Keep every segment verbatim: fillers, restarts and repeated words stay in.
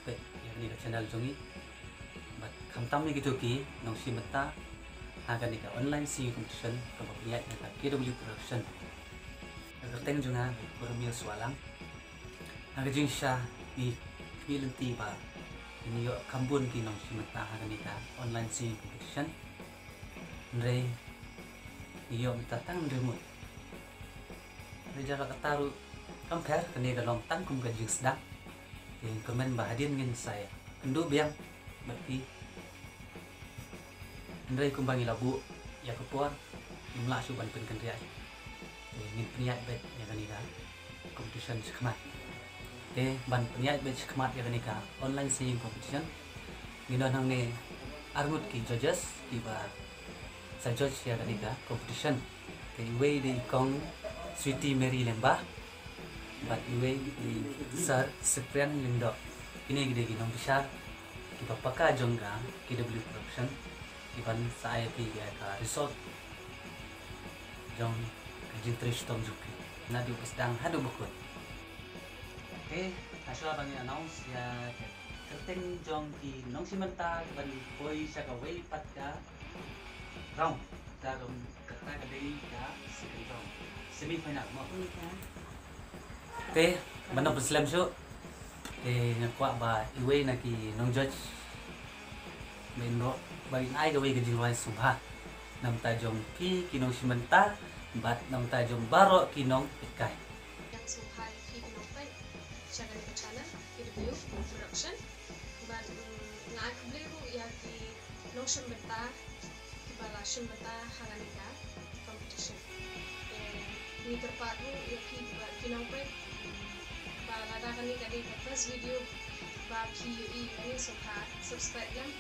Peit ïa kane ka channel jong ngi. Bad khamtam ïa kito ki nongshim bynta ha kane ka online singing competition kaba pynïaid da ka K W Production. Ka kyrteng jong nga Pyrmil Sualang. Ha ka jingshisha ngi khmih lynti ba ngin ïoh kham bun ki nongshim bynta ha kane ka online singing competition. Hynrei ngi ïoh mynta tang hynriew ngut. Hynrei da kata ruh kam pher, kane ka long tang kum ka jingsdang. Te kyrmen ba hadien ngin sa ïakynduh biang bad phi. Hynrei kumba ngi la buh ïa ka por, ngim lah shuh ban pynkynriah. Te ngin pynïaid beit ïa kane ka competition shakhmat. Te ban pynïaid beit shakhmat ïa kane ka online singing competition, ngi don hangne arngut ki judges kiba sa judge ïa kane ka competition. Te iwei dei i Kong Sweety Mary Lyngba bad iwei i Sir Cyprian Lyngdoh. Kine ki dei ki nongbishar kiba paka jong ka K W Production kiban sa ai ïa phi ïa ka result jong ka jingtrei shitom jong phi naduh ba sdang haduh ba kut. Te hashwa ba ngin announce ïa ka kyrteng jong ki nongshim bynta kiban poi sha kawei pat ka round, kata ka, kata ka dei ka second round, semi final mo. Te ban ym pynslem shuh, te nga kwah ba iwei na ki nongjudge ba in ro-, ba in ai kawei ka jingrwai sngewbha na bynta jong phi ki nongshim bynta bad na bynta jong baroh ki nongpeitkai. Ïa sngewbha ïa phi ki nongpeit sha kane ka channel K W Production. Bad, mm, nga ai khublei ruh ïa ki nongshim bynta kiba la shim bynta ha kane ka competition. Te ngi kyrpad ruh ïa phi kiba, ki nongpeit, mm, ba lada kane ka dei ka first video ba phi ïohi ïa kane, sngewbha subscribe lang.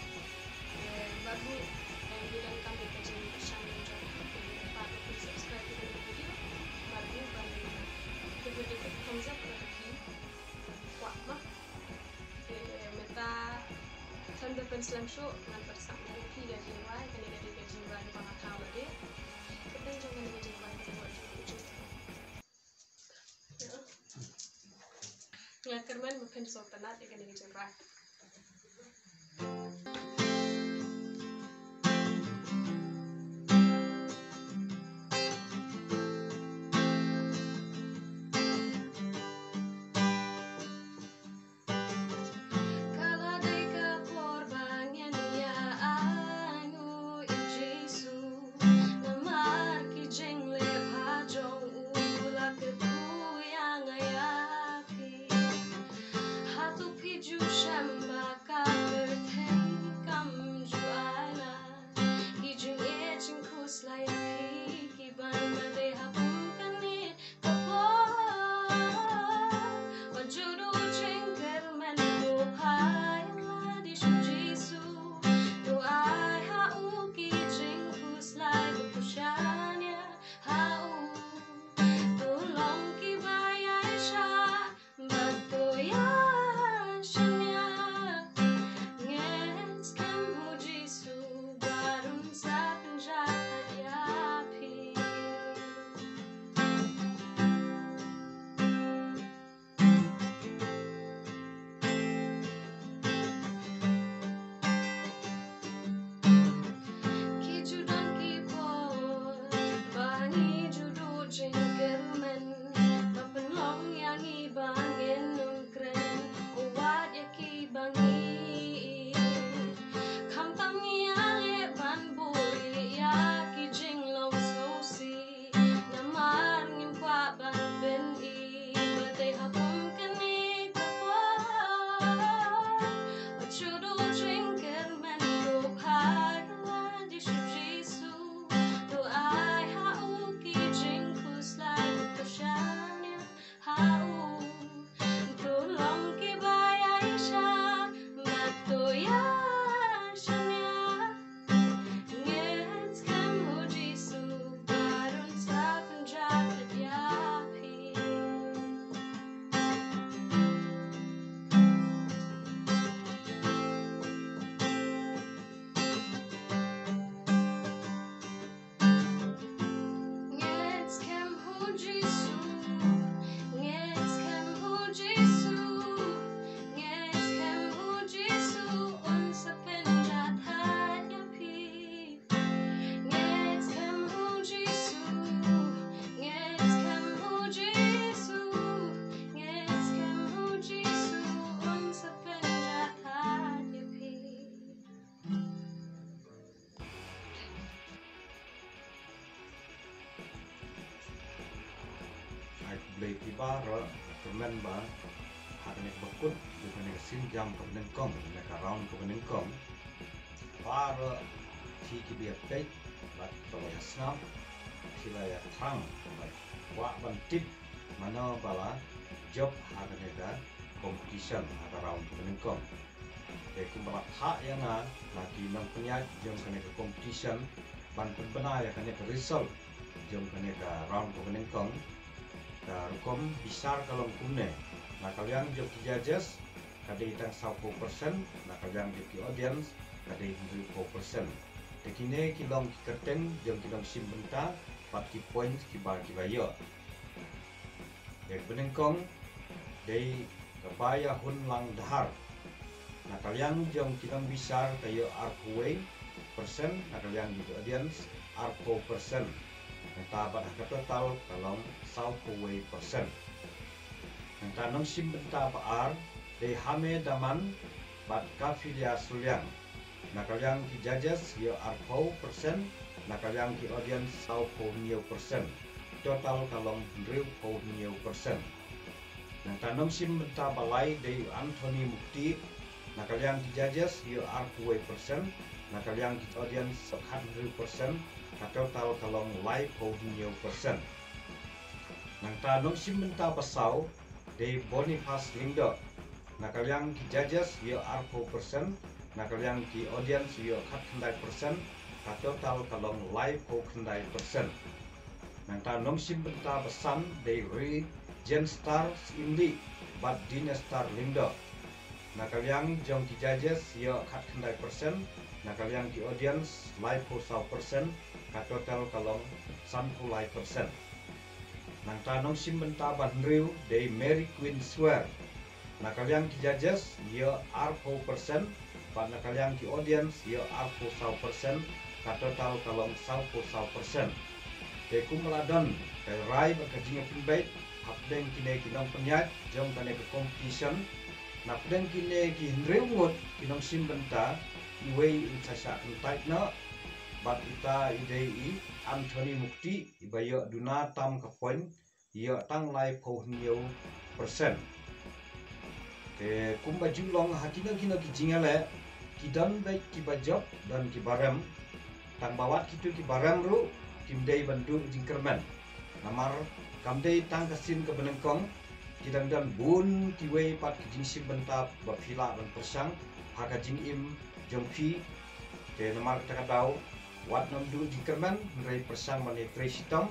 Te bad ruh, eh, ngi donkam ïa ka jingkyrshan jong phi, te ngi kyrpad ba phin subscribe ïa kane ka video. Bad ruh ban, eh, kyrpad ïa ka thumbs up ba phi kwah ma. Te mynta khlem da pynslem shuh, ngan pyrsad ïa phi ka jingrwai, kane ka dei ka jingrwai kaba nga thaw lade. Kyrteng jong kane ka jingrwai ka dei Wat Ju Duh Jingkyrmen. Nga kyrmen ba phin sngewtynnat ïa kane ka jingrwai. Ka la dei ka por ba ngin ïa ainguh ïa u Jisu, namar ki jingleh bha jong u la kyrkhu ïa nga ïa phi. Hato phi ju shem ba ka pyrthei kam ju ai lad ki jingïeit jingkhuslai ïa phi, kiban ba dei ha kum kane ka por. Wat ju duh jingkyrmen, to phai lade sha u Jisu, to ai ha u ki jingkhuslai, to kyrshan ïa ha u, to long kiba ïaishah bad to ïashaniah. Ngeit skhem ha u Jisu, ba un sa pynjah ïa phi. Ki ju don ki por ba ngi ju duh jingkyrmen, ba pynlong ïa ngi ba ngin ym kren, wat ïa kiba ngi. Khamtam ngi ïaleh ban buh ïa ki jinglong sngewsih, namar ngim kwah ban pyni ba dei ha kum kane ka por. Wat ju duh jingkyrmen, to phai lade sha u Jisu, to ai ha u ki jingkhuslai, to kyrshan ïa ha u, to long kiba ïaishah bad to ïashaniah. Ngeit skhem ha u Jisu, ba un sa pynjah ïa phi. Ngeit skhem ha u Jisu, ngeit skhem ha u Jisu, ngeit skhem Khublei phi baroh, kyrmen ba ha kane kaba kut jong kane ka sienjam kaba nyngkong, kane ka round kaba nyngkong, baroh phi kiba ïa peit bad kiba la ïa sngap, phi la ïa thrang bad kwah ban tip mano ba la jop ha kane ka competition, ha ka round kaba nyngkong. Te kumba la phah ïa nga na ki nongpynïaid jong kane ka competition ban pynbna ïa kane ka result jong kane ka round kaba nyngkong, ka rukom bishar ka long kumne: na ka liang jong ki judges ka dei tang sawphew percent, na ka liang jong ki audience ka dei hynriewphew percent. Te kine ki long ki kyrteng jong ki nongshim bynta bad ki points kiba ki la ïoh. Ïa kaba nyngkong dei ka Baïahunlang Dhar. Na ka liang jong ki nongbishar ka ïoh arphew wei percent, na ka liang jong ki audience arphew percent. Nangta bad ha ka total ka long sawphew wei percent. Nangta nongshim bynta ba ar dei Hame Daman bad Kafilia Suliang. Na ka liang ki judges ïoh arphew percent, na ka liang ki audience sawphew hynñiew percent. Total ka long hynriewphew hynñiew percent. Nangta nongshim bynta ba lai dei u Anthony Mukti. Na ka liang ki judges ïoh arphew wei percent, na ka liang ki audience khathynriew percent. Ka total ka long laiphew hynñiew percent. Nangta nongshim bynta ba saw dei Boniface Lyngdoh. Na ka liang ki judges ïoh arphew percent, na ka liang ki audience ïoh khatkhyndai percent, ka total ka long laiphew khyndai percent. Nangta nongshim bynta ba san dei Ri Jenstar Syiem Dih bad Dinestar Lyngdoh. Na ka liang jong ki judges ïoh khatkhyndai percent, na ka liang ki audience laiphew saw percent, ka total ka long sanphew lai percent. Nangta nongshim bynta ba hynriew dei Mary Queen Swer. Na ka liang ki judges ïoh arphew percent, bad na ka liang ki audience ïoh arphew saw percent, ka total ka long sawphew saw percent. Te kumba la don ka rai bad ka jingïapynbeit hapdeng kine ki nongpynïaid jong kane ka competition, napdeng kine ki hynriew ngut ki nongshim bynta, iwei in sa shah kyntait noh, bad ita i dei i Anthony Mukti, iba ïoh duna tam ka point, ïoh tang laiphew hynñiew percent. Te kumba ju long ha kino kino ki jingïaleh, ki don beit kiba jop, don kiba rem. Tang ba wat kito kiba rem ruh kim dei ban duh jingkyrmen. Namar kam dei tang ka sien kaba nyngkong, ki dang don bun kiwei pat ki jingshim bynta ba phi lah ban pyrshang ha ka jingim jong phi. Te namar kata ka daw, wat nym duh jingkyrmen, hynrei pyrshang ban ïatrei shitom,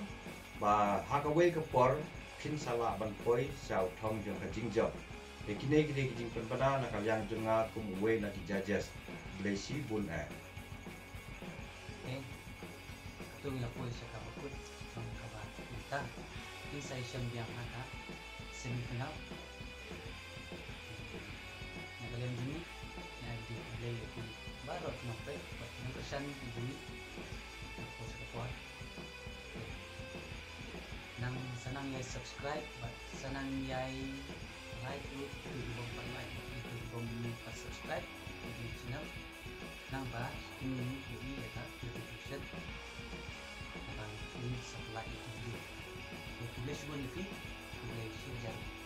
ba ha kawei ka por phin sa lah ban poi sha u thong jong ka jingjop. Te kine ki dei ki jingpynbna na ka liang jong nga kum uwei na ki judges. Khublei shibun eh. Okay. Katto ngi la poi sha kaba kut jong kaba mynta. Ngin sa ïashem biang ha ka semi final. Na ka liang jong ngi, ngi ai khublei ïa phi baroh ki nongpeit bad ki nongkyrshan jong ngi. Nang sa nang ïai subscribe bad sa nang ïai like ruh, ïa kito kibym pat like, ïa kito kibym pat subscribe ïa kane ka channel. Nang ba kin ïohi ïa ka notification. Nang ba ngin sa pynlait ïa ki video. Khublei shibun ïa phi, khublei shibun.